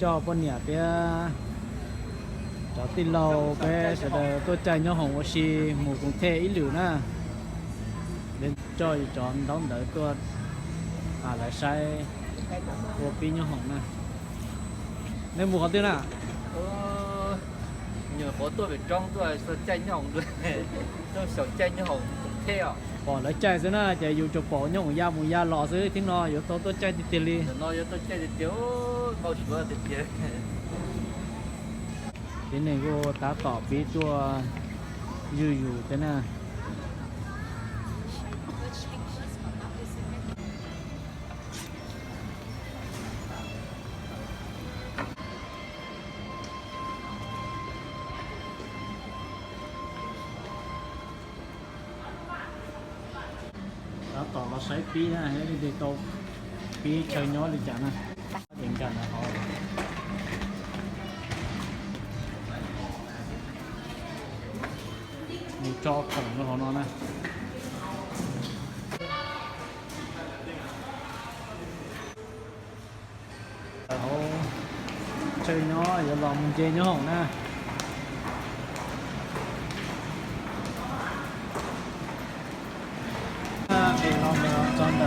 Coj poj niam thiab cov tij laug peb sawv daws tuaj caij nyob hoom ua si mus koom thej ib lwm na. Peb coj cov ntaub ntawv tuaj, lawv saib ua pib nyob hoom na. Nej mus qhov twg na? Nyuam qhuav tuaj pem roob tuaj xav caij nyob hoom, tuaj xyaum caij nyob hoom thej os. Pom lawv caij xwb na ces yus tsuas pom nyob hoom ya mus ya los xwb, thiab no yuav tau tuaj caij tiag tiag li. No yuav tuaj caij tiag tiag, npau suav tiag tiag. Tib neeg kuj tab tom pib tuaj zuj zus thiab na. Tab tom los saib pib na, li tau pib chaw nyob li cas na. Dev nkag ntawd hov, mus tso khoom rau hauv no na. Hauv chaw nyob yuav los mus nce nyob hoom na. Los txog ntawm tshav no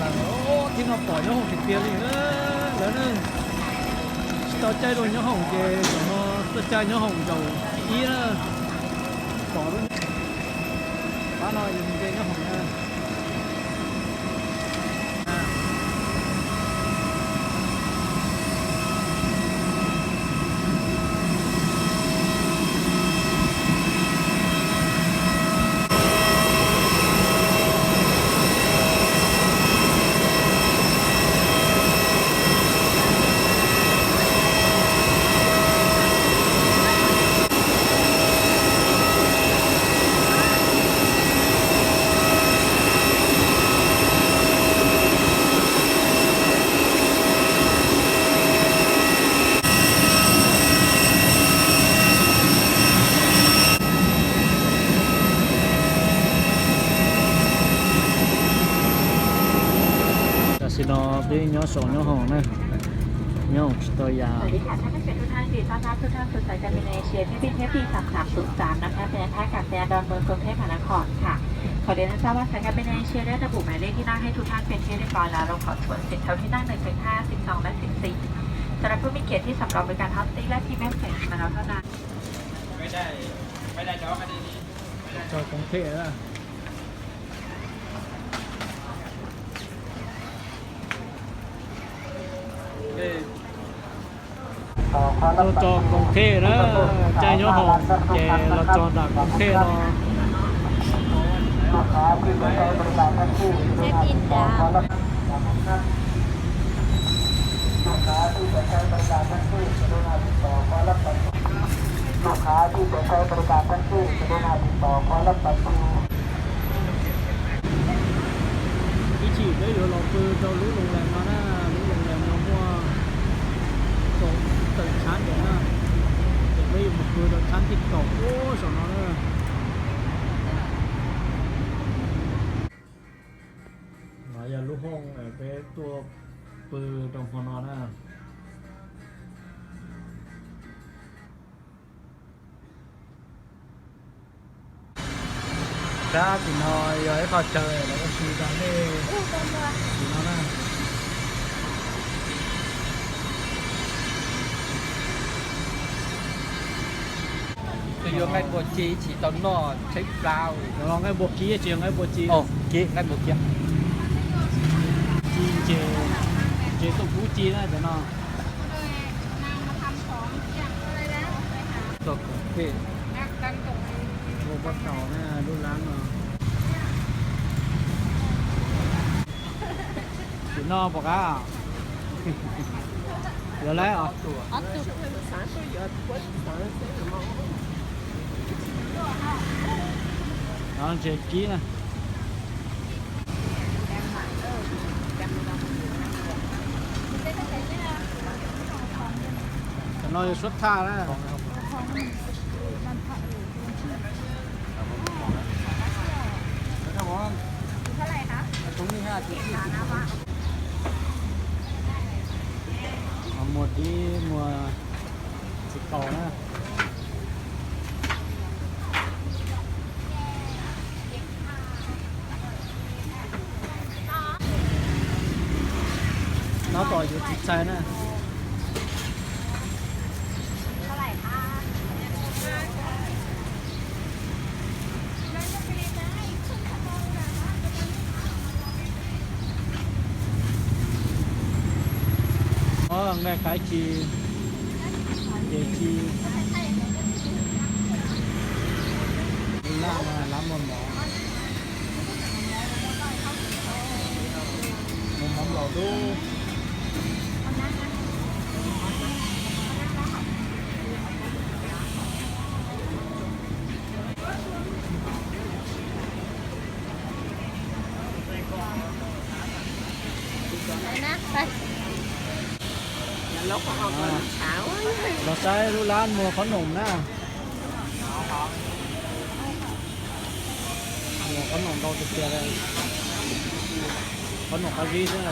lawm, tib no pom nyob hoom tiag tiag li na. Lawv ne tsis tau caij dua nyob hoom ces zaum no tuaj caij nyob hoom zaum thib ib na. Pom lub pab no yus nce nyob hoom na. Tam sim no peb nyob saum nyob hoom na, nyob hoom tsis tau yam. สวัสดีค่ะ ท่านผู้โดยสารทุกท่าน ยินดีต้อนรับทุกท่านสู่สายการบินเอเชียเที่ยวบินเอฟพีสามสามศูนย์สามนะคะ เดินทางจากสยามดอนเมืองกรุงเทพมหานครค่ะ ขอเรียนให้ทราบว่าสายการบินเอเชียได้ระบุหมายเลขที่นั่งให้ทุกท่านเป็นที่เรียบร้อยแล้ว เราขอทวนสิทธิ์แถวที่นั่งหนึ่งถึงห้า สิบสอง และ สิบสี่ สำหรับผู้มีเกียรติที่สำรองบริการ Hot Seat และ Premium Seat มาแล้วเท่านั้น Tso koom thej na. Tuaj tso koom thej na, caij nyob hoom ces los tso nram koom thej no. Ib chim peb yuav los pw rau lub loo lees no na, lub loo lees no muaj kaum tawm tshab ntawm na, ces peb yuav mus pw rau tshab thib kaum ub saum no na. No yog lub hooj peb tuaj pw rau hmo no na. Sab tim no yog ib qho chaw lawv ua si rau nej tim no na. Tus yuav nqaij npua ci tsis tau noj tshaib plab. Los nqaij npua ci tsis yog nqaij npua ci. Ci nqaij npua ci. Ci ces, ces tuaj kub ci na cov no. Txog koom thej, ua pob taus na lub lab no. Tim no pom qab. Yuav lawm os. Ntshe kib na. Cov no yog suab thaj na. Muag dib muag txiv qaus na. Nov tom yuav txiv txhais na. Nqaij qaib ci, ces ci, lab, lab muag mov, muag mov nplaum dub. Los saib lub lab muag qhob noom na. Muag qhob noom ntau tiag tiag, qhob noom qab zib xwb.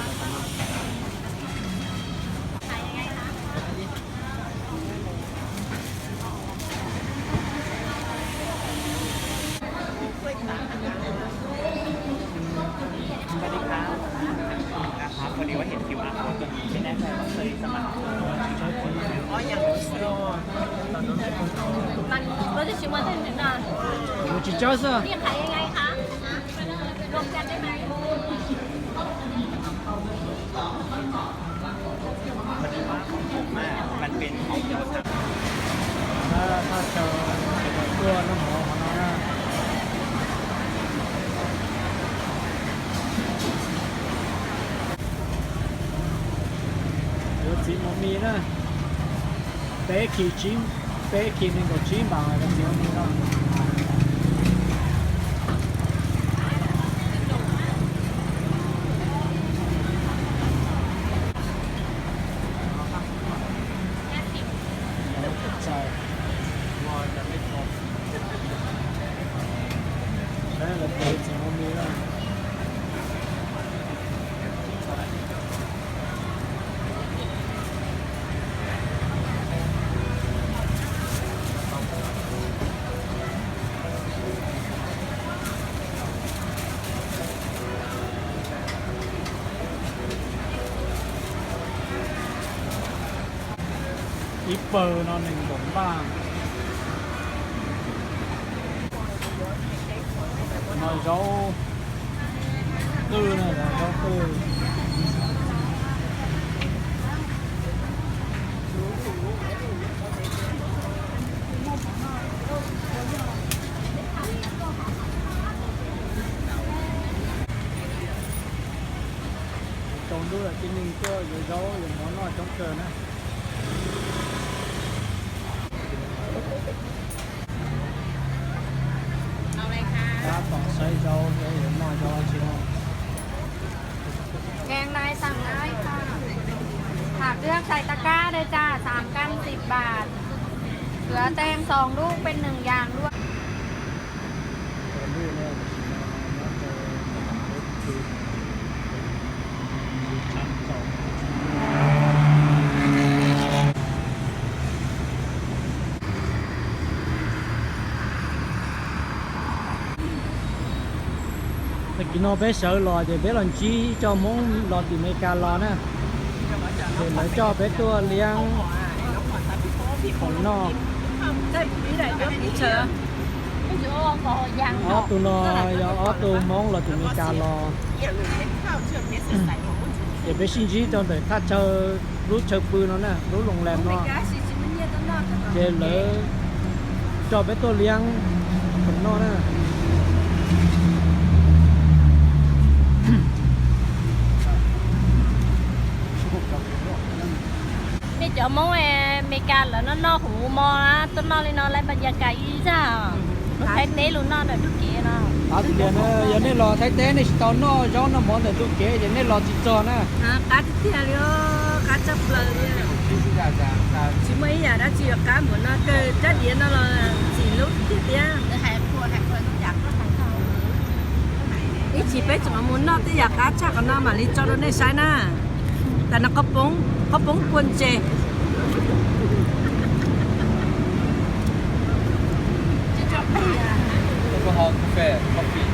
สวัสดีครับ ครับ พอดีว่าเห็น คิวอาร์ โค้ด ตัวนี้ ไม่แน่ใจว่าเคยสมัคร อ๋อ ยัง มันรถจะชิมว่าเส้นถึงนาน Ua tsis tsawg xwb. นี่ขายยังไงคะ รวมกันได้ไหม มันเป็นของผมอะ มันเป็นของผมอะ Thaj chaw tuaj noj mov hov no na. Yuav txiv mov mis na. Peb khis tsib, peb khis nees nkaum tsib npaum yuav txiv mov mis no. Ib pawg no nees nkaum npaj. No zaub qwj na, zaub qwj. Tsaus ntuj lawm, tib neeg tuaj yuav zaub yuav mov noj coob kawg na. Tab tom saib zaub, yuav noj zaub tsis noj. Kèm này tặng ai không? Hạt ươngใส่ตะกร้าเลยจ้า สามกรัมสิบบาท เหลือแตงสองลูกเป็นหนึ่งอย่างด้วย Tag kis no peb sawv los ces peb los ntsib ib co Hmoob los tim Amelikas los na, ces lawv coj peb tuaj liab khoom noj. Ob tug no yog ob tug Hmoob los tim Amelikas los, ces peb sib ntsib rau ntawm thaj chaw, lub chaw pw no na, lub loos lees no, ces lawv coj peb tuaj liab khoom noj na. Nej cov Hmoob Amelikas lawv noj noj hauv mall na, tuaj noj li no lawv pas yas kas ib zaj, lub Thaib teb lus noj ntawm nruab kev no. Qab tiag tiag na, yog nej los Thaib teb nej tsis tau noj zaub noj mov ntawm nruab kev ces nej los tsis txog na. Qab tiag tiag li, qab tshaj plaws li. Tsis muaj ib yam dab tsi yuav qab npaum no, kawg rab diav no los ntxim hlub tiag tiag. Ib chim peb tseem mus noj tej yam qab tshaj qhov no mam li tso rau nej saib na. Tas no qhov poob, Poob kua ntses. Alcohol, cà phê, coffee.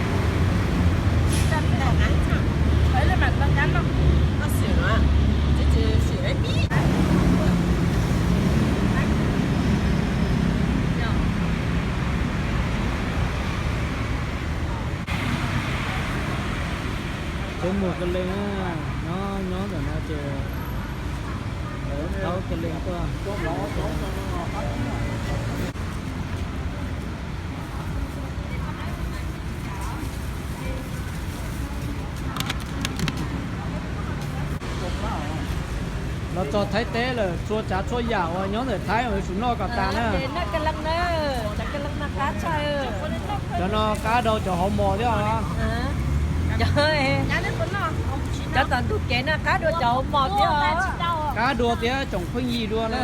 Cov muag ka leej na, nyob nyob ntawm no ces lawv thaub ka leej tuaj. Los txog Thaib teb lawm, txhua tsav txhua yam uas nyob ntawm Thaib yuav tsum noj kom tas na. Cov no qab dua cov hauv mos thiab os. Cov tom ntug kev no qab dua cov hauv mos thiab os. Qab dua thiab tsoom phooj ywg dua na.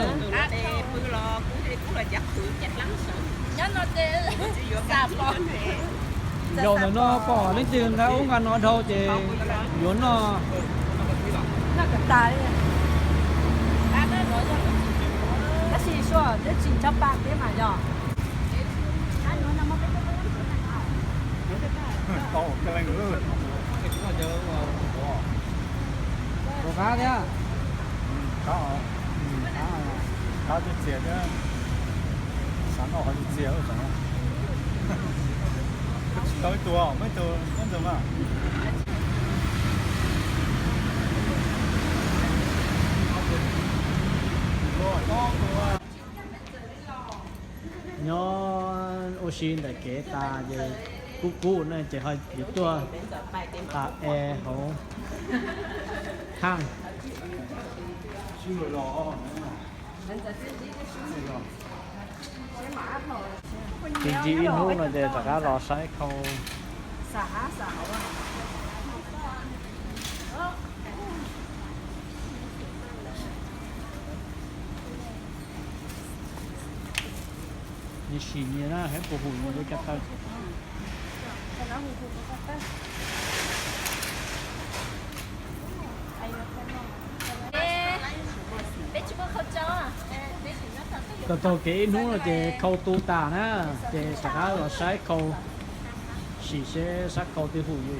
Zaum ntawm no pom leej twg nqa ub nqa no dhau ces yuav noj. Tab sis sua twb tsis ncho pa thiab mas yog. Puas qab thiab? Qab, qab txias thiab. Xav noj qhov txias txias. Tsis tau ib tug, muaj ib tug nyob ntawd mas. Nyob ua si ntawm kev tas ces kub kub na ces ho yuav tuaj tas es hauv thaaj. Tig ncig ib hnub no ces rov qab los saib khau. Nws sim nyias na, saib puas hum nyias li ko tawg. Kom taug kev ib hnub no ces khau tu tas na, ces rov qab los saib khau, sim seb sab khau twg hum li.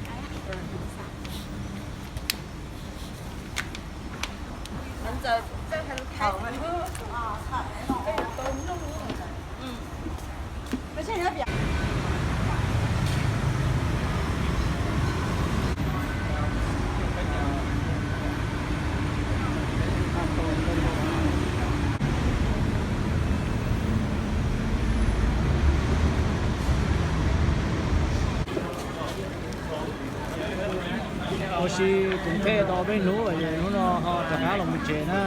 Ua si kuv thej tau peb hnub lawm es hnub no ho rov qab los mus tsev na.